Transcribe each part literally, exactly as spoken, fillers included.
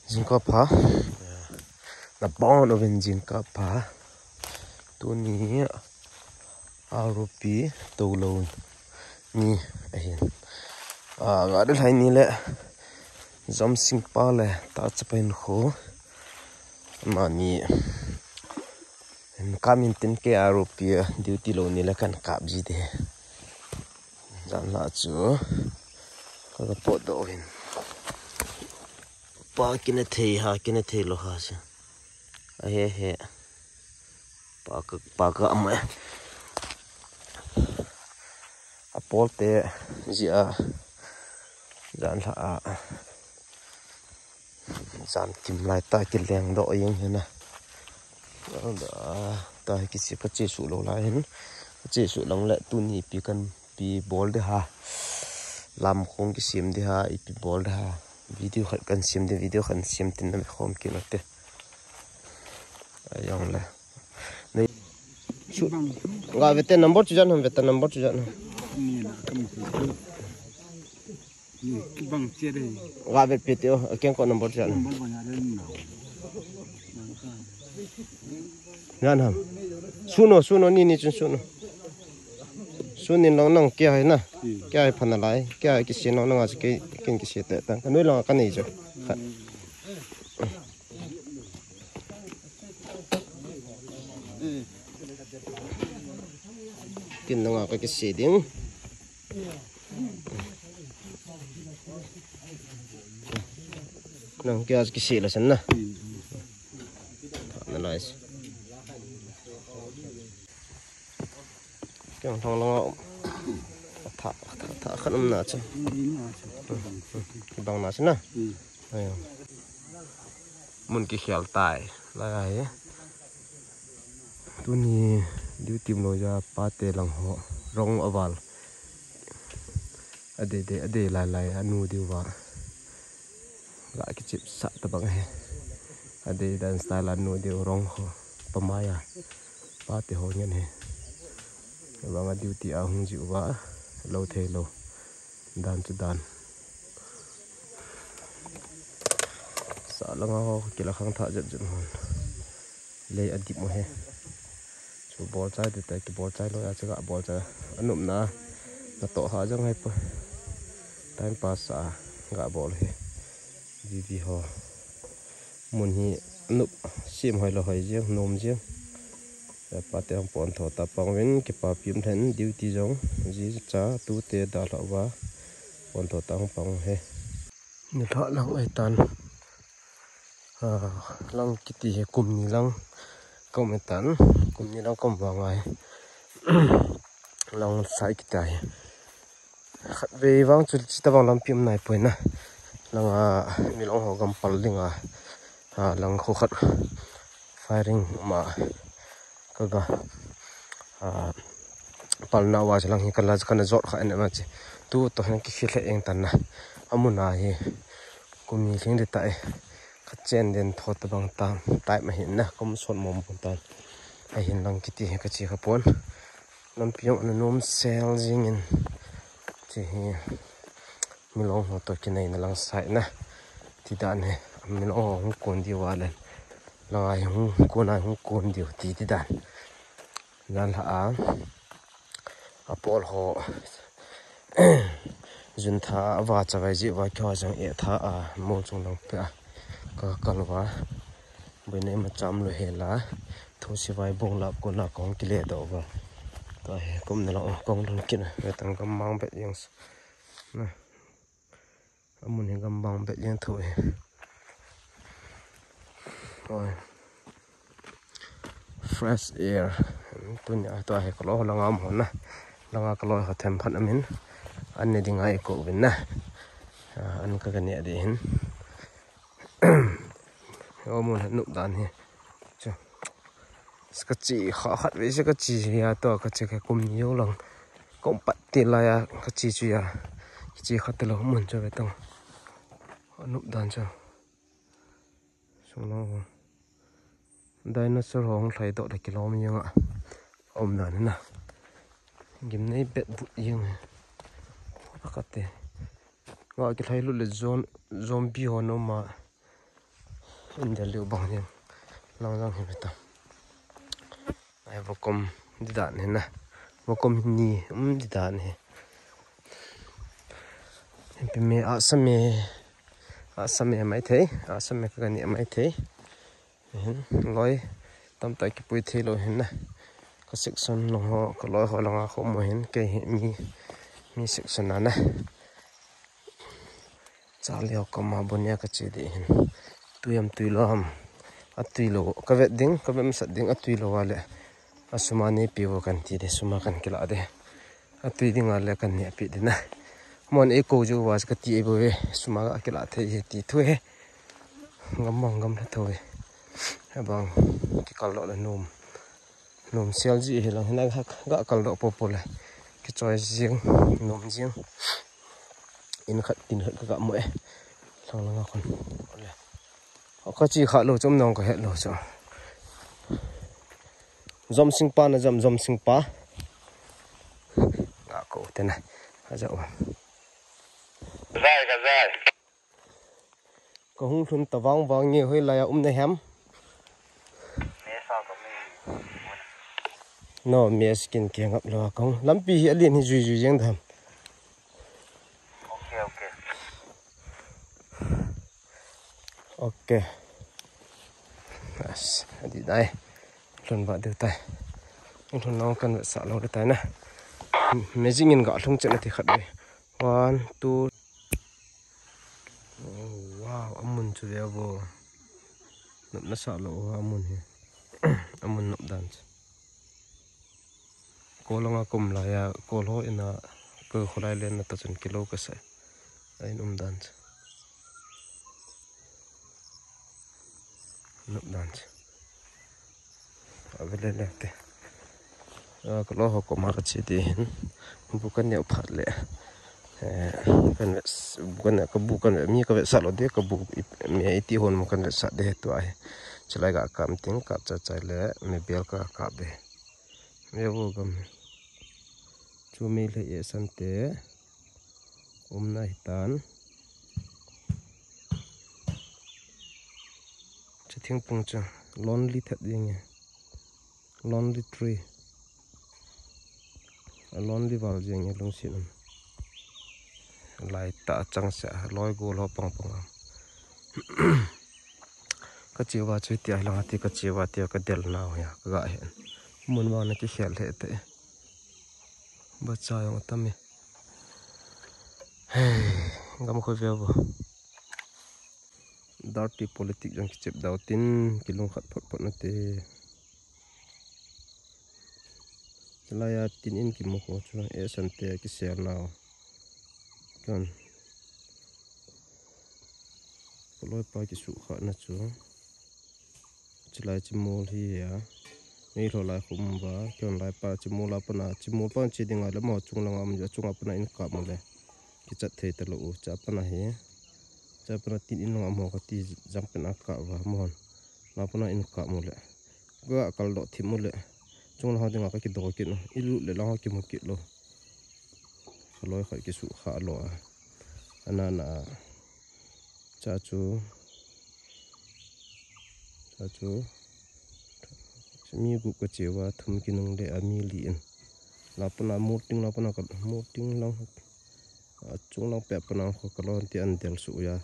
Jingkah pha. Na bon ovin jingkah pha. Tuni a rupi tolou ni ahin. A, ga de lai ni le. Jam sing pa le ta chapa in kho. Mani. Kamin tin ke a rupi duty lou ni le kan kap ji de. Jan la chu. Ka ka pot do hin. Pa kina thei ha, kina thei lo ha se. A he he. Pa ka, pa ka ama. A pol te ji a. Jan la a. Jan kim lai ta kileng do yeng hina. Ta hi kisi ka che su lo lai hin. Ka che su lang le tuni pi kan pi bol de ha. Lam khong kisim de ha, ipi bol de ha. Video khat kan sim de, video kan sim tin na khom ki na te. Ayong le. Nei. Su, ga vete number chu jan ham, vete number chu jan ham. Ni na kam su. Ni kibang che de. Ga vet pe te o, keng ko number chu jan. Number ba ya de na. Jan ham. Suno, suno, ni, ni chun suno. Sunin long nang kia hai na. Kia hai phana lai. Kia hai kisi long nang a chu ke, ken kisi te ta. Ka nui long ka nei chu. Khat. Kin nang a ka kisi ding. Nang kia chu kisi la san na. Analyze. Kiang thong long a um. Tha, tha, tha khan um na chu. Bang na chu na. Ayo. Mun ki khial tai. Lai ai. Tuni duty lo ja pa te lang ho. Rong aval. Adei dei, adei lai lai, anu diu va. Ga kichip sa ta bang he. Adei dan style anu diu rong ho. Pamaya. Pa te ho ngen he. Bang a duty a hung jiu va. Lo thei lo. Dan chu dan. Sa langa ho kila khang tha jep jep hon. Lei a dip mo he. Chu bol chai te tai, ki bol chai lo ya, chu ga bol chai. Anop na, na to ha jang hai pa. Time pass a, ga bol he. Vivi ho. Mun hi nup sim hoi lo hoi jeng, nom jeng. Pa te ang pon tho ta pang vin, ki pa pim then, duty jong, ji cha, tu te da lo va. Pon tho ta ang pang he. Ni lha lang ai tan. Ah, lang kiti he kum ni lang kom ai tan. Kum ni lang kom vang ai. Lang sai kiti he. Khat vei vang chu chita vang lampi um nai poi na. Lang a, mi long ho gam pal ding a. Ah, lang khu khat firing ma. Ka ga, ah, palna uva chu lang hi kala kana jot kha ene ma chi. Tu to hin ki khil he eng tan na. Amun a hi kum ni lhing de ta e. Ka chen den tho ta bang ta. Tai ma hin na kum sot mom pon tan. A hin lang kiti he ka chi kha pon. Lampi jong ana nom sel jing in. Chi hi. Mi long ho to kinai na lang sai na. Ti dan he. Mi long ho hung kon diu a len. Lang ai hung kon ai hung kon diu ti ti dan. Nan lha a. A pol ho. Jun tha a va cha vai ji va kyo jang e tha a. Mo chung lang pe a. Ka kal va. Bui nei ma cham lo he la. Thu si vai bong la ko la kong kile do va. Ta he kum na la kong lang kin. Ve tang kam mang bet yang. Na. Amun hi gam bang bet jeng thu hi. Oi. Fresh air. Tunia tua hi kalo langa mo na. Langa kalo ha them phan amin. An ne dinga i ko vin na. Ah, an ka ka ne de hin. Amun ha nup dan hi. Chu. Ka chi kha khat ve se ka chi ya to ka chi ka kum ni yo lang. Kom pat ti la ya ka chi chu ya. Chi khat lo mun chu ve tong. Anup dan chu. Sung lo. Dinosaur hong hlai do da kilom yang a. Om dan na. Gim nei bet but yang. Akate. Nga ki hlai lut le zon-, zombie ho no ma. India liu bang hin. Lang lang hi beta. Ai vakom di dan hi na. Vakom hi ni um di dan hi. Himpi me a sa me. A sa me mai thei. A sa me ka ni mai thei. Hin loi. Tam ta ki pui thei lo hin na. Ka section long ho, ka loi ho langa ho mo hin. Kei hi mi, mi section a na. Charlie ho koma bonia ka che di hin. Tui am tui lo ham. A tui lo. Ka vet ding, ka vet masat ding, a tui lo a le. A suma ne pi vo kan ti de, suma kan kila de. A tui ding a le kan ne pi de na. Mon e ko ju wa ka ti e bo ve. Suma ka kila thei he ti thu he. Ngam mong ngam la tho ve. Abang ki kal lo la nom. Nom sial ji hi lang hin a ga kal lo po po le. Ki choi jing, nom jing. In khat, tin khat ka ga mo e. Lang lang a khun. Le. Ka chi kha lo chom nong ka het lo chu. Zom sing pa na zom, zom sing pa. Ga ko te na. A ja o. Zai ka zai. Ka hung lhun ta vang vang nge hoi lai a um na hem. No, me skin ke ngap lo ka hung. Lampi hi a lian hi jui jui jeng dam. Okay, okay. Okay. Yes, a di dai. Lhun ba deu tai. Lhun nong kan vet sa lo de tai na. Amazing in ga lhung chen a ti khat ve. One, two. Oh, wow, amun chu ve vo. Nop na sa lo amun hi. Amun nop dan chu. Ko langa kum lai a, ko lo ina, ko kholai len na ta chun kilo ka sa. Ain um dan chu. Nop dan chu. Ave le le te. A, ka lo ho koma ka che di hin. Bu kan neo phat le. Eh, kan ve s-, bu kan, ka bu kan ve, mi ka ve sa lo de, ka bu i, mi i ti hon mo kan ve sa de tu ai. Chilai ga kam ting, kap cha chai le, me bel ka kap de. Me bu gam. Chu me le e san te. Umna hi tan. Chu thingphung chu lonely that ding e. Lonely tree. A lonely val jeng e lungset um. Lai ta chang se a loi gol ho pang pang a. Ka chiu va chu ti a lang ti ka chiu va ti ka del nau ya ka ga hen. Mun va na ki khel he te. Ba cha yong tam e. Hey, gam kho ve vo. Dirty politics jong kichep dau tin, kilung khat phot phot na te. Lai a tin in kimu kho chu, e san te kisel nau. Kan. Ka loi pa kisu kha na chu. Chilai chimol hi ya. Nei lo lai khum va, kion lai pa chimol a pana, chimol pa chi ding a le mo chung lang am ja chung a pana in ka mo le. Kichat thei ta lo u, cha pana hi. Cha pana tin in lang am ho ka ti jang pana ka va mo. La pana in ka mo le. Ga kal do thim mo le. Chung lang ho ding a ka ki do kit no. I lu le lang ho ki mo kit lo. Ka loi kha kisu kha lo a. Ana na. Cha chu, cha chu, mi gup ka cheu a, thum kinung le a mi li in. La pana mol ting, la pana ka mol ting lang, a chung lang pe pana kho ka lon ti an del su ya.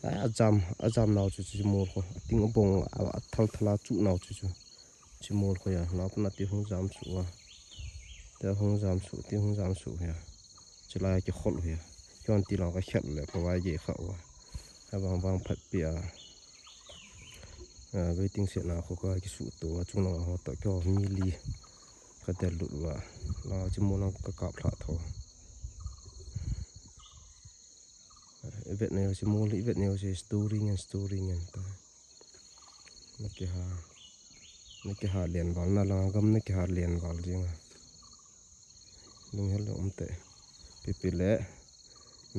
A, a jam, a jam nau chu chu mol kho, a ting a bong, a, a thal thal a chu nau chu chu. Chimol kho ya, la pana ti hung jam su a. Ti hung jam su, ti hung jam su ya. Chilai a kikhol ya. Kion ti lang ka khel le ka vai ge kha wa. Ka vang vang phat pi a. A, waiting shed na kho ka kisu to a chung lang ho to kio mi li. Ka del lut wa. La chimol lang ka kap thla tho. Ivet neo chimol, ivet neo si story ngen, story ngen ta. Na kiha, na kiha lian val, na langa gam na kiha lian val jing a. Lunghel le um te. Pipi le,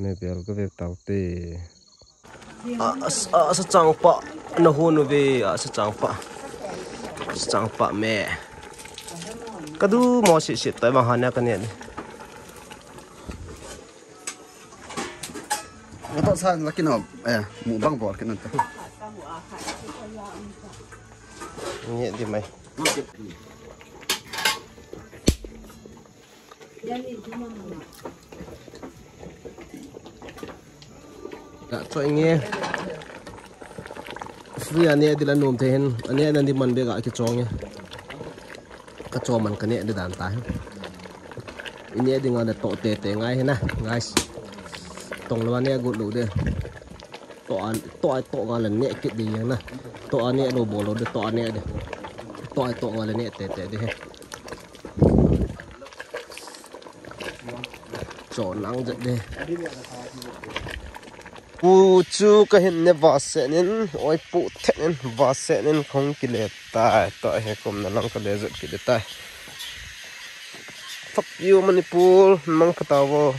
me bel ka ve tau te. A, a, a, sa chang pa, na hu nu ve, a, sa chang pa. Sa chang pa me. Ka du mo si si tai bang ha na ka ne. Ito sa lakin o, eh, mukbang bol kin ito. Nge di mai. Ka choi nge. Free a ne di la nom the hin. Ane nan di man be ga ki chong nge. Ka chong man ka ne di dan ta hin. Ine di nga le to te te ngai hin na, guys. Tong lo ne gu lo de. To an, to ai to nga le ne kit di yang na. To ane lo bol lo de, to ane de. To ai to nga le ne te te de he. Cho nang jet de. Pu chu ka hin ne va se nin, oi pu thet nin, va se nin khong ki le tai, to he kum na lang ka le jet ki de tai. Thap yu Manipur, mang pha ta vo.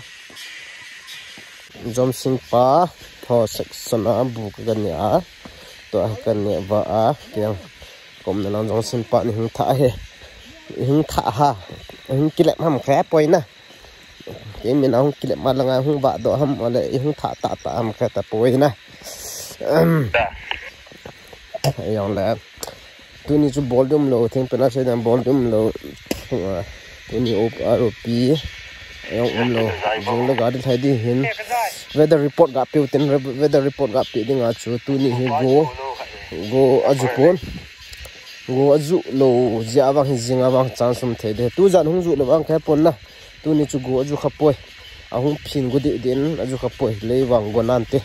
Jom sing pa, tho section a bu ka ne a. To he ka ne va a, kiang. Kum na lang jong sing pa ni hing tha he. Hing tha ha. Hing kilep ham khe poi na. Kei mina hung kilep ma langa hung va do ham ole hung tha ta ta ham khe ta poi na. Em. Ayong le. Tuni chu bol dum lo, thing pena se dan bol dum lo. Tuni op aropi. Ayong um lo. Jong le gari thai di hin. Weather report ga piu tin, weather report ga pi dinga chu tuni hi go. Go ajupon. Go aju lo, jia vang hi jing a vang chance um thei de. Tu jan hung ju lo vang khe pon na. Tuni chu go aju kha poi. A hung phin go di din aju kha poi. Lei vang go nan te.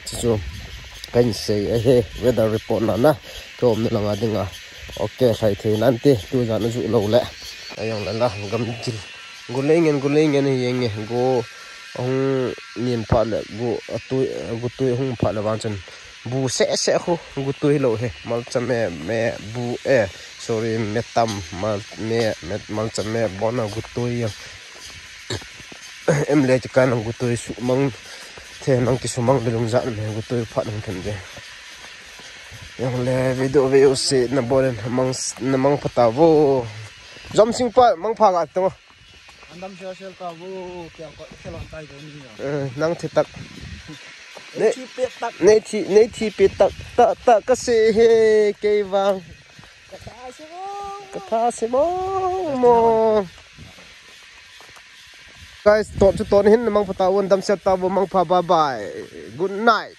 Chu chu. Kan sei a he weather report na na. Ka um na langa dinga. Okay, sai thei nan te. Tu jan aju lo le. Ayong la la gam jil. Go lei ngen, go lei ngen hi nge. Go hung nin pha le go atui, go tui hung pha le vang chun. Bu se se khu gutui lo he. Malcha me, me bu e. Sorry, me tam, mal, me, me, malcha me bona gutui yang. Em le chi kan gutui su mang. The nang ki su mang le lung ja me gutui pha nang them de. Yang le video ve u se na bolen mang, na mang pha ta vo. Jom sing pa mang pha ga to. Andam sel sel ta vo, kya ko, kya lo tai ko ni ya. Eh, nang thi tak. Nei thi pe tak. Nei thi, nei thi pe tak. Ta, ta ka se he kei vang. Ka ta se mo. Ka ta se mo mo. Guys, to chu to hin mang pha ta vo, andam sel ta vo, mang pha, bye bye. Good night.